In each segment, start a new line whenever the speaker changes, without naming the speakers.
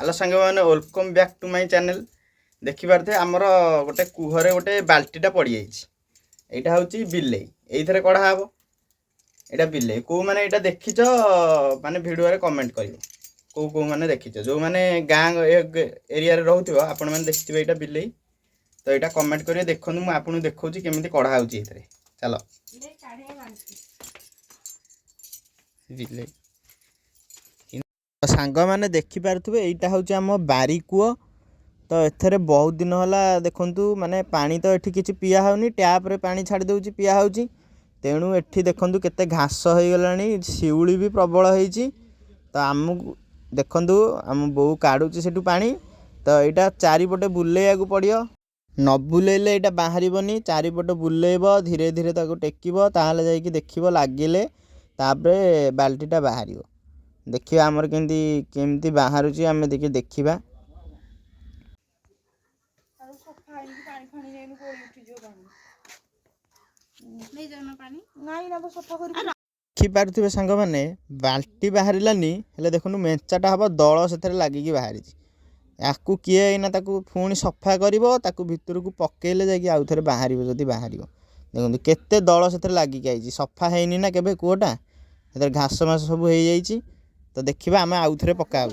Hello ସାଙ୍ଗମାନେ, welcome back to my channel। ଦେଖିପାରୁଥିବେ, ଆମର ଗୋଟେ କୂହରେ ଗୋଟେ ବାଲ୍ଟିଟା ପଡ଼ିଯାଇଛି। ଏଇଟା ହେଉଛି ବିଲେଇ। ଏଇଥିରେ କଢ଼ା ହବ। ଏଇଟା ବିଲେଇ। କେଉଁମାନେ ଏଇଟା ଦେଖିଛ, ମାନେ ଭିଡ଼ିଓରେ କମେଣ୍ଟ କରିବ। କେଉଁ କେଉଁମାନେ ଦେଖିଛ, ଯେଉଁମାନେ ଗାଁ ଏରିଆରେ ରହୁଥିବ, ଆପଣମାନେ ଦେଖିଥିବେ ଏଇଟା ବିଲେଇ। ତ ଏଇଟା କମେଣ୍ଟ କରିବେ। ଦେଖନ୍ତୁ, ମୁଁ ଆପଣଙ୍କୁ ଦେଖାଉଛି କେମିତି କଢ଼ା ହେଉଛି ଏଇଥିରେ। ଚାଲ ବିଲେଇ। ସାଙ୍ଗମାନେ, ଦେଖିପାରୁଥିବେ, ଏଇଟା ହେଉଛି ଆମ ବାରି କୂଅ। ତ ଏଥିରେ ବହୁତ ଦିନ ହେଲା, ଦେଖନ୍ତୁ, ମାନେ ପାଣି ତ ଏଠି କିଛି ପିଆ ହେଉନି। ଟ୍ୟାପ୍ରେ ପାଣି ଛାଡ଼ି ଦେଉଛି, ପିଆ ହେଉଛି। ତେଣୁ ଏଠି ଦେଖନ୍ତୁ କେତେ ଘାସ ହେଇଗଲାଣି, ଶିଉଳି ବି ପ୍ରବଳ ହେଇଛି। ତ ଆମକୁ ଦେଖନ୍ତୁ, ଆମ ବୋଉ କାଢ଼ୁଛି ସେଠୁ ପାଣି। ତ ଏଇଟା ଚାରିପଟେ ବୁଲେଇବାକୁ ପଡ଼ିବ। ନ ବୁଲେଇଲେ ଏଇଟା ବାହାରିବନି। ଚାରିପଟେ ବୁଲେଇବ, ଧୀରେ ଧୀରେ ତାକୁ ଟେକିବ, ତାହେଲେ ଯାଇକି ଦେଖିବ ଲାଗିଲେ ତାପରେ ବାଲ୍ଟିଟା ବାହାରିବ। ଦେଖିବା ଆମର କେମିତି କେମିତି ବାହାରୁଛି, ଆମେ ଟିକେ ଦେଖିବା।
ଆଉ ସଫା ହେଇକି ପାଣି ଫାଣି ଯାଇନି, ଗୋଳି ଉଠିଯିବ ପାଣି।
ନେଇଯାଉନ ପାଣି।
ନାଇଁ ନା, ସଫା କରି।
ଦେଖିପାରୁଥିବେ ସାଙ୍ଗମାନେ, ବାଲ୍ଟି ବାହାରିଲାନି, ହେଲେ ଦେଖନ୍ତୁ ମେଞ୍ଚାଟା ହବ ଦଳ ସେଥିରେ ଲାଗିକି ବାହାରିଛି। ୟାକୁ କିଏ ଏଇନା ତାକୁ ପୁଣି ସଫା କରିବ? ତାକୁ ଭିତରକୁ ପକେଇଲେ ଯାଇକି ଆଉ ଥରେ ବାହାରିବ, ଯଦି ବାହାରିବ। ଦେଖନ୍ତୁ କେତେ ଦଳ ସେଥିରେ ଲାଗିକି ଆଇଛି। ସଫା ହେଇନି ନା କେବେ କୂଅଟା, ସେଥିରେ ଘାସ ମାସ ସବୁ ହେଇଯାଇଛି। ତ ଦେଖିବା, ଆମେ ଆଉ ଥରେ ପକାହବ।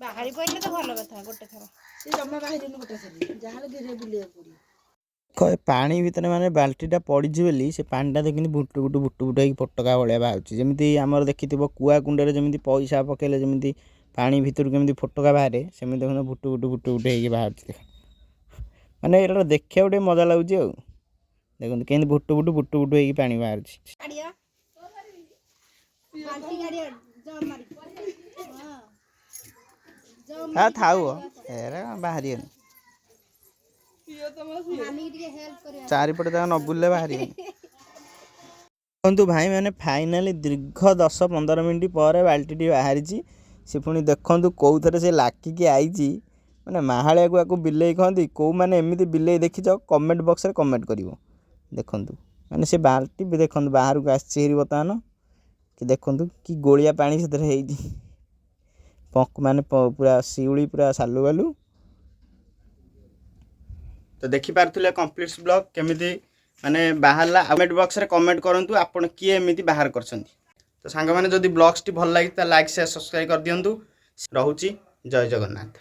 ବାହାରି ପଡ଼ିଲେ ତ ଭଲ କଥା ଗୋଟେ ଥର।
ସେ ଜମା ବାହାରିବନି ଗୋଟେ ଥର, ଯାହାହେଲେ ଧୀରେ ବୁଲିବାକୁ ପଡ଼ିବ।
ଦେଖ, ଏ ପାଣି ଭିତରେ ମାନେ ବାଲ୍ଟିଟା ପଡ଼ିଛି ବୋଲି ସେ ପାଣିଟା ଦେଖିନି ବୁଟୁ ବୁଟୁ ବୁଟୁ ବୁଟୁ ହେଇକି ଫୋଟକା ଭଳିଆ ବାହାରୁଛି। ଯେମିତି ଆମର ଦେଖିଥିବ କୁଆ କୁଣ୍ଡରେ ଯେମିତି ପଇସା ପକେଇଲେ ଯେମିତି ପାଣି ଭିତରୁ କେମିତି ଫୋଟକା ବାହାରେ, ସେମିତି ଦେଖନ୍ତୁ ବୁଟୁ ବୁଟୁ ବୁଟୁ ବୁଟୁ ହେଇକି ବାହାରୁଛି। ଦେଖ, ମାନେ ଏଇଟା ଦେଖିବାକୁ ଟିକେ ମଜା ଲାଗୁଛି। ଆଉ ଦେଖନ୍ତୁ କେମିତି ବୁଟୁ ବୁଟୁ ବୁଟୁ ବୁଟୁ ହେଇକି ପାଣି ବାହାରୁଛି।
କାଢିଆ ବାଲ୍ଟି, କାଢିଆ ଜମ୍ ମାରି, ହଁ ଜମ୍।
ହଁ, ଥାଉ, ଏରା ବାହାରିବନି।
ମାମିକି ଟିକେ ହେଲ୍ପ କରିବା।
ଚାରିପଟେ ଯାକ ନ ବୁଲିଲେ ବାହାରିବନି। ଦେଖନ୍ତୁ ଭାଇମାନେ, ଫାଇନାଲି ଦୀର୍ଘ 10-15 ମିନିଟ୍ ପରେ ବାଲ୍ଟିଟି ବାହାରିଛି। ସେ ପୁଣି ଦେଖନ୍ତୁ କେଉଁଥିରେ ସେ ଲାକିକି ଆଇଛି। ମାନେ ମାହାଳିଆକୁ ଆକୁ ବିଲେଇ କହନ୍ତି। କେଉଁମାନେ ଏମିତି ବିଲେଇ ଦେଖିଛ, କମେଣ୍ଟ ବକ୍ସରେ କମେଣ୍ଟ କରିବ। ଦେଖନ୍ତୁ, ମାନେ ସେ ବାଲ୍ଟି ବି ଦେଖନ୍ତୁ ବାହାରକୁ ଆସିଛି ହେରି ବର୍ତ୍ତମାନ କି। ଦେଖନ୍ତୁ କି ଗୋଳିଆ ପାଣି ସେଥିରେ ହେଇଛି। ପଙ୍କ ମାନେ ପୁରା ଶିଉଳି ପୁରା ସାଲୁବାଲୁ। ତ ଦେଖିପାରୁଥିଲେ କମ୍ପ୍ଲିଟ୍ସ ବ୍ଲଗ୍ କେମିତି ମାନେ ବାହାରିଲା। କମେଣ୍ଟ ବକ୍ସରେ କମେଣ୍ଟ କରନ୍ତୁ ଆପଣ କିଏ ଏମିତି ବାହାର କରିଛନ୍ତି। ତ ସାଙ୍ଗମାନେ, ଯଦି ବ୍ଲଗ୍ସଟି ଭଲ ଲାଗିଛି, ତାହେଲେ ଲାଇକ୍, ସେୟାର, ସବସ୍କ୍ରାଇବ୍ କରିଦିଅନ୍ତୁ। ରହୁଛି, ଜୟ ଜଗନ୍ନାଥ।